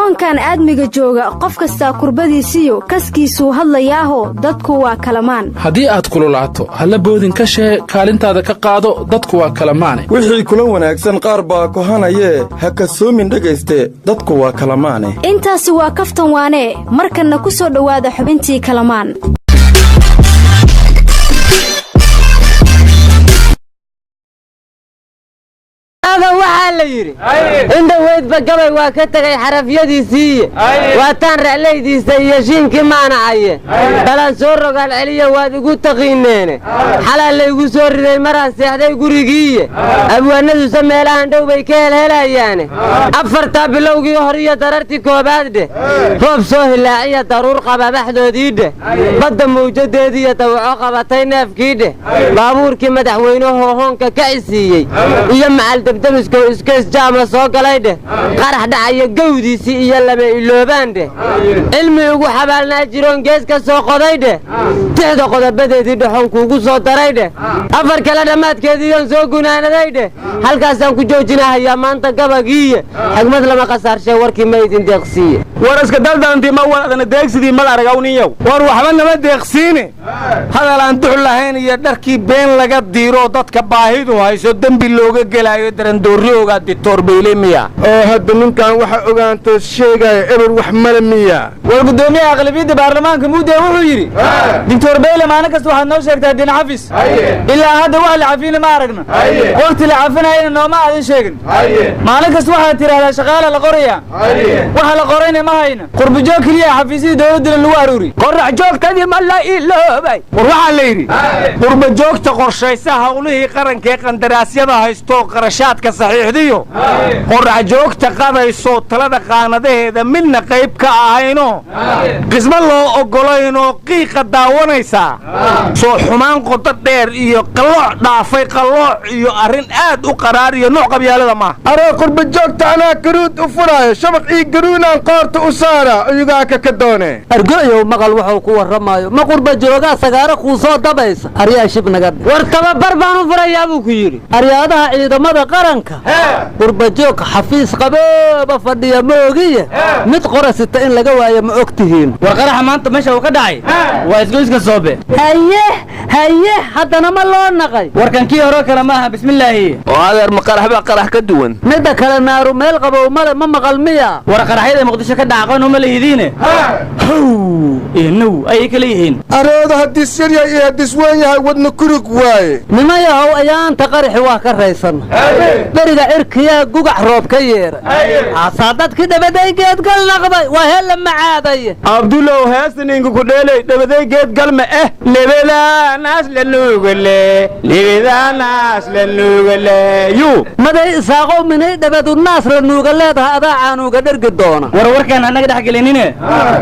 Koonkan aadmiga jooga, qof kastaa kurbadiisiyo kaskiisuu hadlayaaho, dadku waa kalamaan. Haddii aad kululaato, halla boodin ka shee, kaalintaada ka qaado, dadku waa kalamaane. Wixii kula wanaagsan qaar baa kohanayee, ha kasoomin dhegayste, dadku waa kalamaane. Intaasi waa kaftan waanee. Markanna ku soo dhowaada xubintii kalamaan. Waxaa la yidhi, indhoweydba gabay waa ka tegay xarafyadiisiiye, waataan ra'laydiisa iyo shiinkii maanacaye, balaan soo rogaal celiya, waad igu taqiineene. Xalaa laygu soo riday maraan seexday gurigiiye. Abwaanaduse meelahan dhow bay ka helhelayaane. Afartaa bilowgii hor iyo darartii koobaad dheh, roob soo hilaaciya daruur qababaxdoodii dheh, badda mawjadeediiyo dawaco qabatay neefkii dheh, baabuurkii madaxweynehoo hoonka ka cisiiyey iyo macal dabdamisko iskeys jaama soo galay dheh, qarax dhacaya gawdiisii iyo lama iloobaan dheh, cilmi ugu xabaalnaa jiroon gees ka soo qoday dheh, tixda qodobadeedii dhexoon kuugu soo daray dheh, afar kale dhammaadkeediiyoon soo gunaanaday dheh. Halkaasaan ku joojinahayaa maanta gabagiiye. Xigmad lama khasaarshe, warkii ma idin deeqsiiye. War iska daldaantii ma wadana deegsidii mal aragawniyow. War waxba nama deeqsiine. Hadal aan dux lahayn iyo dharkii been laga diiroo dadka baahidu hayso dembi looga gelaayo darandoorriyoogaa ditoor beyle miya. Oo hadda ninkan waxa ogaantoo sheegaya eber wax male miya? War guddoomiyaha aqlabiyadda baarlamaanka Muudee wuxuu yidhi, Doctor Beyle, maalin kasta waxaad noo sheegtaa din cafis, ilaa hadda wax la cafina ma aragna, waqti la cafinayana nooma aadan sheegin. Maalin kasta waxaad tidhahdaa shaqaala la qoraya, waxa la qorayna ma hayna. Qurbijoog keliya xafiisyadii dowladdana lagu aruuri. Qorax joogtadii ma la iloobay? War waxaa la yidhi, qurbajoogta qorshaysa howlihii qarankee qandaraasyada haystoo qarashaadka saxiixdiyo, qorax joogta qadaysoo talada qaanadaheeda midna qayb ka ahaynoo qismo loo oggolaynoo qiiqa daawanaysaa, soo xumaan qodo dheer iyo qallooc dhaafay, qallooc iyo arrin aad u qaraar iyo nooc qabyaalada maaha. Aroo qurbajoogta anaa garuud u furaayo, shabaq ii garuunaan qoorta u saara, uyugaaka ka doone. Argoyow, maqal wuxuu ku warramaayo. Ma qurba joogaa sagaaro kuu soo dabaysa? Aryaa shib naga. War tababar baan u furayaa buu ku yidhi. Aryaadaha ciidamada qaranka, qurbajoog xafiis qabooba fadhiya ma ogiye, mid qora sita in laga waayo ma og tihiin? War qaraxa maanta meesha uu ka dhacay waa isgoyska Soobe. Haye haye, haddana ma loo naqay? Warkan kii hore kale maaha, bismillaahi. Oo adeer, ma qarax baa qarax ka duwan? Midda kale, naaru meel qabow male, ma maqal miya? War qaraxyada Muqdisho ka dhaca aqoon uma lehidiine, how iyo now ayay kala yihiin. Arooda haddis yar yahay iyo haddis weyn yahay, wadna kurig waaye. Nima yahow, ayaanta qaraxi waa ka raysan. Beriga cirkiyaa gugac roob ka yeera, aasaa dadkii dhabaday geedgal naqday, waa hella macaaday. Abdulow, heestaninka ku dheelay dhabaday geedgal ma eh? Lebedanaas la nuugale, lebedanaas la nuugale yu. Maday Isaaqow, minay dhabadunaas la nuuga leedahay, adaa caanuuga dhergi doona. War warkaan annaga dhex gelinine,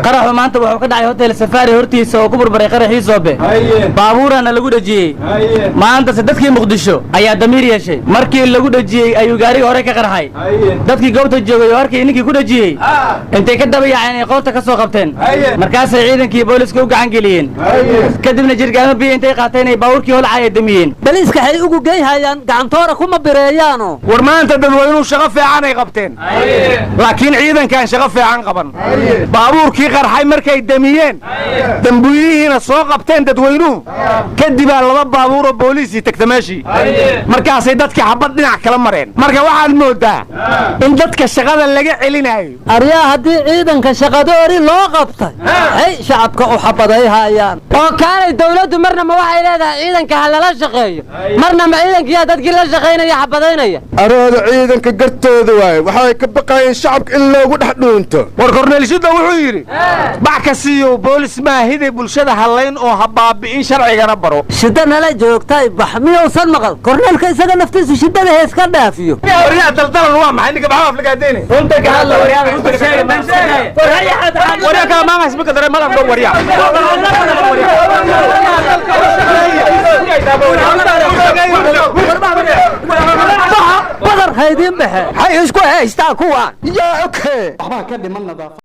qaraxu maanta wuxuu ka dhacay Hotel Safaari hortiisa oo ku burburay qaraxii Soobe. Baabuuraana lagu dhejiyey. Maantase dadkii Muqdisho ayaa damiir yeeshay. Markii lagu dhejiyey ayuu gaarigii hore ka qarxay. Dadkii goobta joogay oo arkay ninkii ku dhejiyey, intay ka daba yaaceen ay qoorta ka soo qabteen. Markaasay ciidankii booliska u gacan geliyeen. Kadibna jirgaamo biyo intay qaateen ay baabuurkii holcay ay damiyeen. Baliiska xay ugu geyhayaan? Gacantoora kuma bireeyaano. War maanta dadweynuhu shaqo fiican ay qabteen, laakiin ciidankaan shaqo fiican qaban. Baabuurkii qarxay markay damiyeen, dambuyihiina soo qabteen dadweynuhu, kadibaa laba baabuuroo booliisii tagta meeshii. Markaasay dadkii xabad dhinac kala mareen. Marka waxaad mooddaa in dadka shaqada laga celinaayo. Aryaa, haddii ciidanka shaqadoori loo qabtay, hay shacabka u xabaday haayaan. Oo kaalay, dawladdu marna ma waxay leedahay ciidanka ha lala shaqeeyo, marna ma ciidankiyaa dadkii la shaqaynaya xabadaynaya? Arooda ciidanka gartooda waaye, waxay ka baqayeen shacabka in loogu dhex dhuunto. War Korneyl Shidda wuxuu yidhi, bac ka siiyow boolis maahide, bulshada hallayn oo ha baabi'in, sharcigana baro. Shidda nala joogtay bax, miyuusan maqal korneelka? Isaga naftiisu shiddada hees ka dhaafiyo. Waryaa, daldalan waa maxay? Ninka maxaa aflagaadeyne? Runta ka hadla, waryaa, runta sheega, baan sheegaya. Waryaa, kala maamays maka dare malab dhow, waryaa. Badar haydiin baxe. Hay isku haystaa kuwaan. Yaa okay. Waxbaa ka dhiman nadaafad.